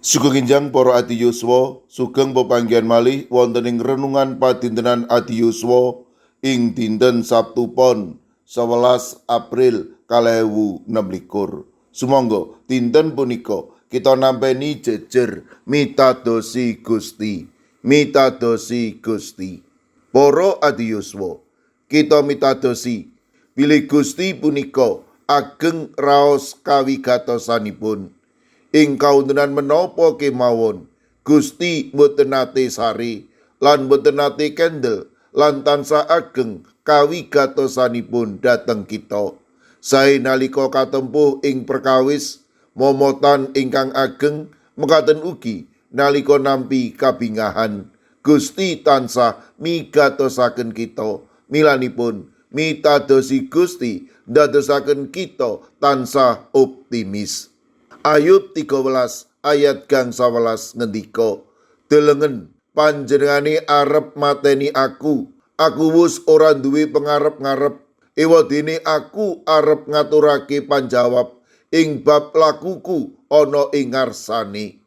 Sugeng enjang para adi yuswa, sugeng pepanggihan malih wonten ing renungan padintenan adi yuswa ing dinten Sabtu Pon 11 April 2026. Sumangga dinten punika kita nampeni jejer mitadosi Gusti, mitadosi Gusti. Para adi yuswa, kita mitadosi bilih Gusti punika ageng raos kawigatosanipun. Ing kawontenan menapa kemawon Gusti mboten nate sare lan mboten nate kendel lan tansah ageng kawigatosanipun dhateng kita. Sae nalika katempuh ing perkawis momotan ingkang ageng, mekaten ugi nalika nampi kabingahan, Gusti tansah migatosaken kita. Milanipun mitadosi Gusti ndadosaken kita tansah optimis. Ayub 13 ayat gang 11 ngendika, "Delengen, panjenengane arep mateni aku. Aku wus ora duwe pengarep-ngarep. Ewadene aku arep ngaturake panjawab ing bab lakuku ana ing ngarsane."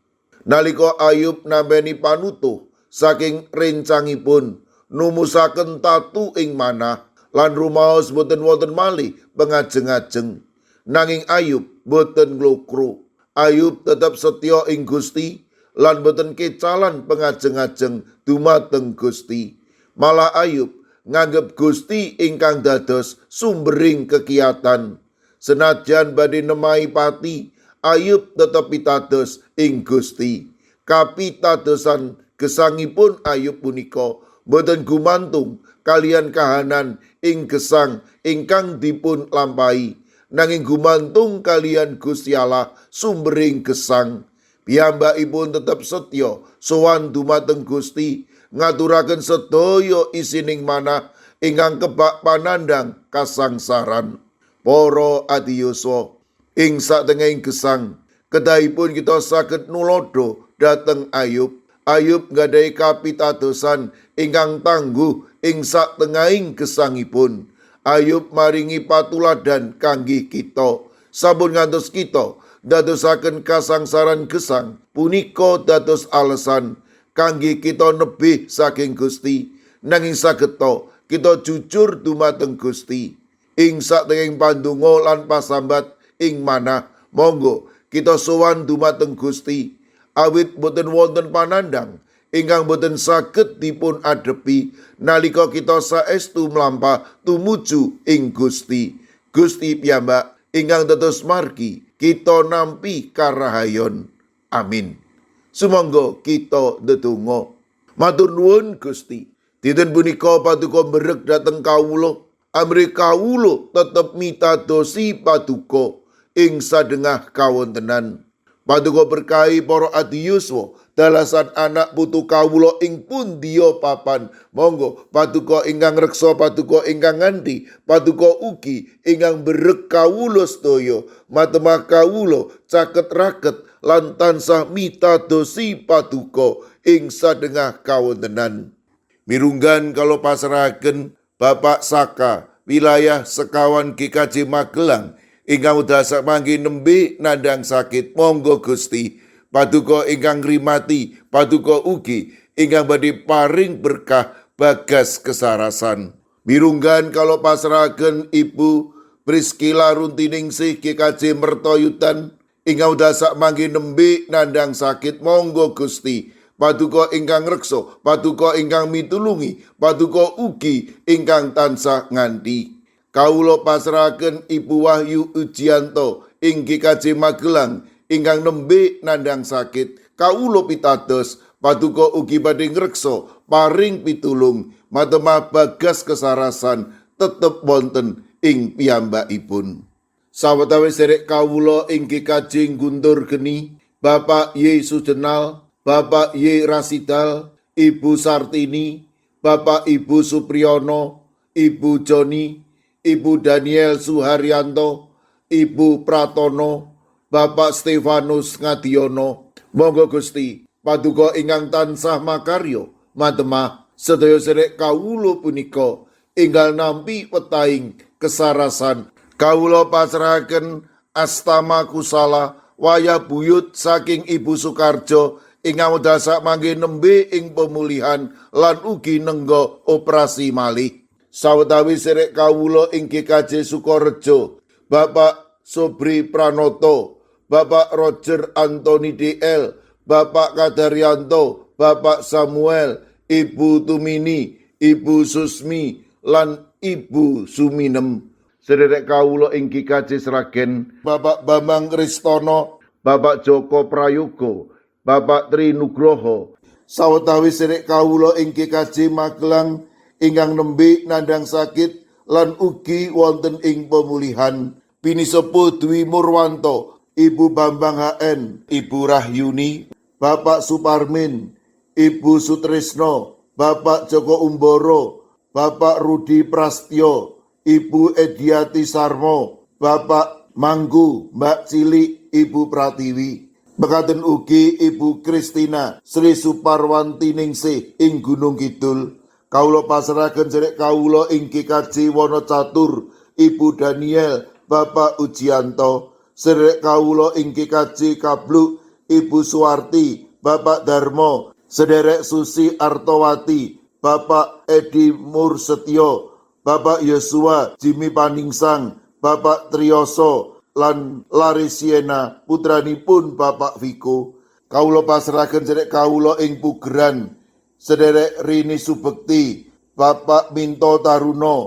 Nalika Ayub nampeni panutuh saking rencangipun numusaken tatu ing manah lan rumaos boten wonten malih pengajeng-ajeng, nanging Ayub boten nglokro. Ayub tetep setya ing Gusti lan boten kecalan pengajeng-ajeng dumateng Gusti. Malah Ayub nganggep Gusti ingkang dados sumbering kekiatan. Senajan badhe nemahi pati, Ayub tetep pitados ing Gusti. Kapitadosan gesangipun Ayub punika boten gumantung kalian kahanan ing gesang ingkang dipun lampahi, nanging gumantung kalian Gusti Allah sumbering gesang. Piyambakipun tetep setya sowan dumateng Gusti, ngaturaken sedaya isining manah ingkang kebak panandhang kasangsaran. Para adi yuswa, ing satengahing gesang kedahipun kita saged nulodo dhateng Ayub. Ayub nggadahi kapitadosan ingkang tangguh ing satengahing gesangipun. Ayub maringi patuladan kangge kita. Sampun ngantos kita dadosaken kasangsaran gesang punika dados alasan kangge kita nebih saking Gusti, nanging sageta kita jujur dumateng Gusti. Ing satengahing pandonga lan pasambat ing manah, monggo kita sowan dumateng Gusti, awit boten wonten panandhang ingkang boten saged dipun adepi nalika kita saestu mlampah tumuju ing Gusti. Gusti piyambak ingkang dados margi kita nampi karahayon. Amin. Sumangga kita ndedonga. Matur nuwun, Gusti. Dinten punika paduka mberek dhateng kawula. Amrih kawula tetep mitadosi paduka ing sadengah kawontenan. Paduka berkahi para adi yuswa, dalasan anak putu kawula ing pundiya papan. Monggo paduka ingkang reksa, paduka ingkang nganti, paduka ugi ingkang berek kawula sedaya. Matemah kawula caket raket lan tansah mitadosi paduka ing sadengah kawontenan. Mirunggan kula pasrahaken Bapak Saka, wilayah sekawan GKJ Magelang, ingkang wekdal sakmangke nembe nandhang sakit. Monggo Gusti, paduka ingkang ngrimati, paduka ugi ingkang badhe paring berkah bagas kesarasan. Mirunggan kula pasrahaken Ibu Priscilla Runtiningsih, GKJ Mertoyudan, ingkang wekdal sakmangke nembe nandhang sakit. Monggo Gusti, paduka ingkang reksa, paduka ingkang mitulungi, paduka ugi ingkang tansah nganti. Kawula pasrahaken Ibu Wahyu Ujianto ing GKJ Magelang ingkang nembe nandhang sakit. Kawula pitados paduka ugi badhe ngreksa, paring pitulung, matemah bagas kesarasan tetep wonten ing piyambakipun. Sawetawis derek kawula ing GKJ Guntur Geni, Bapak Y Sujenal, Bapak Y Rasidal, Ibu Sartini, Bapak Ibu Supriyono, Ibu Joni, Ibu Daniel Suharyanto, Ibu Pratono, Bapak Stefanus Ngadiono. Monggo Gusti, paduka ingkang tansah makarya, matemah sedaya serek kawula punika enggal nampi wetahing kesarasan. Kawula pasrahaken Astama Kusala wayah buyut saking Ibu Sukarjo ingkang wekdal sakmangke nembe ing pemulihan lan ugi nengga operasi malih. Sawetawis serek kawula ing GKJ Sukorejo, Bapak Sobri Pranoto, Bapak Roger Anthony DL, Bapak Kadaryanto, Bapak Samuel, Ibu Tumini, Ibu Susmi, lan Ibu Suminem. Sederek kawula ing GKJ Sragen, Bapak Bambang Ristono, Bapak Joko Prayogo, Bapak Tri Nugroho. Sawetawis sederek kawula ing GKJ Magelang ingkang nembe nandhang sakit lan ugi wonten ing pemulihan. Pinisepuh Dwi Murwanto, Ibu Bambang HN, Ibu Rahyuni, Bapak Suparmin, Ibu Sutrisno, Bapak Joko Umboro, Bapak Rudi Prastyo, Ibu Ediati Sarmo, Bapak Manggu, Mbak Cilik, Ibu Pratiwi. Mekaten ugi Ibu Kristina Sri Suparwanti Ningsih ing Gunung Kidul. Kawula pasrahaken sedherek kawula ing GKJ Wonocatur, Ibu Daniel, Bapak Ujianto. Sedherek kawula ing GKJ Kabluk, Ibu Suwarti, Bapak Darmo, Sederek Susi Artowati, Bapak Edi Mursetyo, Bapak Yosua Jimmy Paningsang, Bapak Triyoso, lan Larisiena putranipun Bapak Viko. Kawula pasrahaken sedherek kawula ing Pugeran, Sederek Rini Subekti, Bapak Minto Taruno,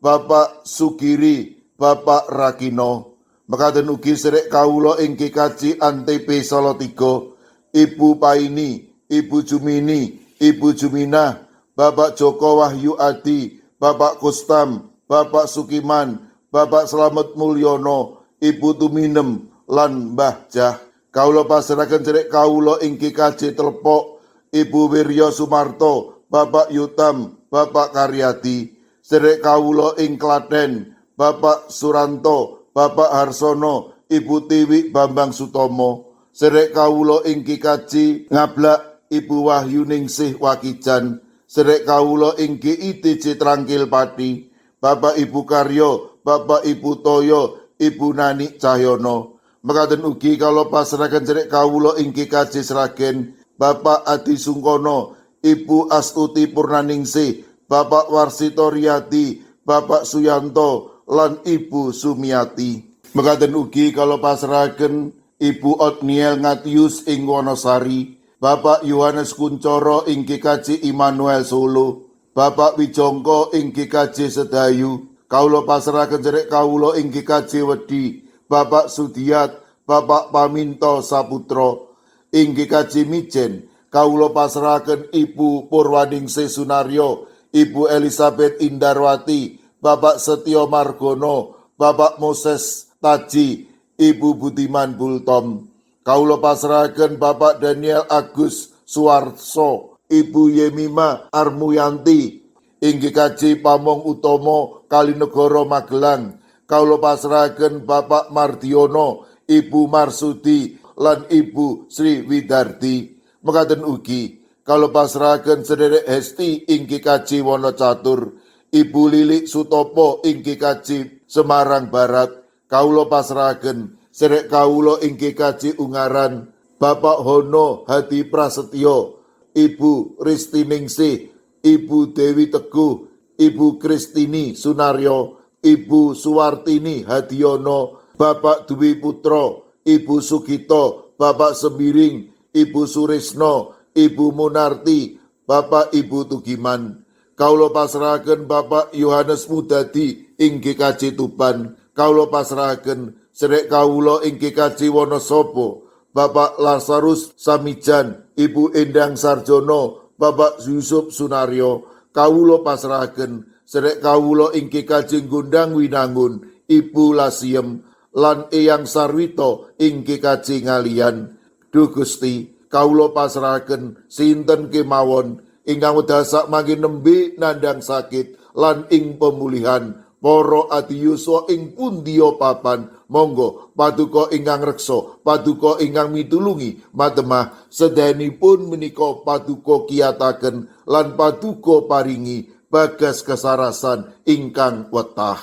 Bapak Sugiri, Bapak Rakino. Mekaten ugi sedherek kawula ing GKJ Antp Salatiga, Ibu Paini, Ibu Jumini, Ibu Juminah, Bapak Joko Wahyu Adi, Bapak Kustam, Bapak Sukiman, Bapak Slamet Mulyono, Ibu Tuminem, lan Mbah Jah. Kawula pasrahaken sedherek kawula ing GKJ Telepok, Ibu Wirya Sumarto, Bapak Yutam, Bapak Karyadi. Sedherek kawula ing Klaten, Bapak Suranto, Bapak Harsono, Ibu Tiwi Bambang Sutomo. Sedherek kawula ing GKJ Ngablak, Ibu Wahyu Ningsih Wakijan. Sedherek kawula ing GITJ Trangkil Pati, Bapak Ibu Karyo, Bapak Ibu Toyo, Ibu Nani Cahyono. Mekaten ugi kawula pasrahaken sedherek kawula ing GKJ Sragen, Bapak Adi Sungkono, Ibu Astuti Purnaningsih, Bapak Warsito Riyadi, Bapak Suyanto, lan Ibu Sumiati. Mekaten ugi kawula pasrahaken Ibu Otniel Ngatius ing Wonosari, Bapak Yohanes Kuncoro ing GKJ Immanuel Solo, Bapak Wijongko ing GKJ Sedayu. Kawula pasrahaken sedherek kawula ing GKJ Wedi, Bapak Sudiat, Bapak Paminto Saputro. Ing GKJ Mijen, kawula pasrahaken Ibu Purwaningsih Sunaryo, Ibu Elizabeth Indarwati, Bapak Setio Margono, Bapak Moses Taji, Ibu Budiman Bultom. Kawula pasrahaken Bapak Daniel Agus Suwarso, Ibu Yemima Armuyanti, ing GKJ Pamong Utomo Kalinegoro Magelang. Kawula pasrahaken Bapak Mardiono, Ibu Marsudi, lan Ibu Sri Widardi. Mekaten ugi kawula pasrahaken sederek Hesti ing GKJ Wonocatur, Ibu Lilik Sutopo ing GKJ Semarang Barat. Kawula pasrahaken sederek kawula ing GKJ Ungaran, Bapak Hono Hadi Prasetyo, Ibu Ristiningsih, Ibu Dewi Teguh, Ibu Kristini Sunaryo, Ibu Suwartini Hadiono, Bapak Dwi Putro, Ibu Sugito, Bapak Sembiring, Ibu Surisno, Ibu Munarti, Bapak Ibu Tugiman. Kawula pasrahaken Bapak Yohanes Mudadi ing GKJ Tuban. Kawula pasrahaken sedherek kawula ing GKJ Wonosobo, Bapak Lazarus Samijan, Ibu Endang Sarjono, Bapak Yusuf Sunaryo. Kawula pasrahaken sedherek kawula ing GKJ Gondang Winangun, Ibu Lasiem, lan Eyang Sarwito ing GKJ Ngaliyan. Duh Gusti, kawula pasrahaken sinten kemawon ingkang wekdal sakmangke nembe nandhang sakit lan ing pemulihan para adiyuswa ing pundiya papan. Monggo paduka ingkang reksa, paduka ingkang mitulungi matemah sedayanipun menika paduka kiyataken lan paduka paringi bagas kesarasan ingkang wetah.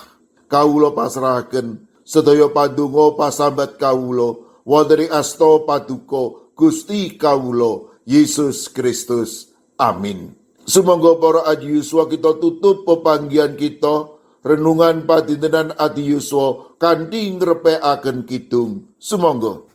Kawula pasrahaken sedaya pandonga pasambat kawula. Wonten ing asta Paduka Gusti kawula Yesus Kristus. Amin. Sumangga para adi yuswa, kita tutup pepanggihan kita, renungan padintenan adi yuswa, kanthi ngrepekaken kidung. Sumangga.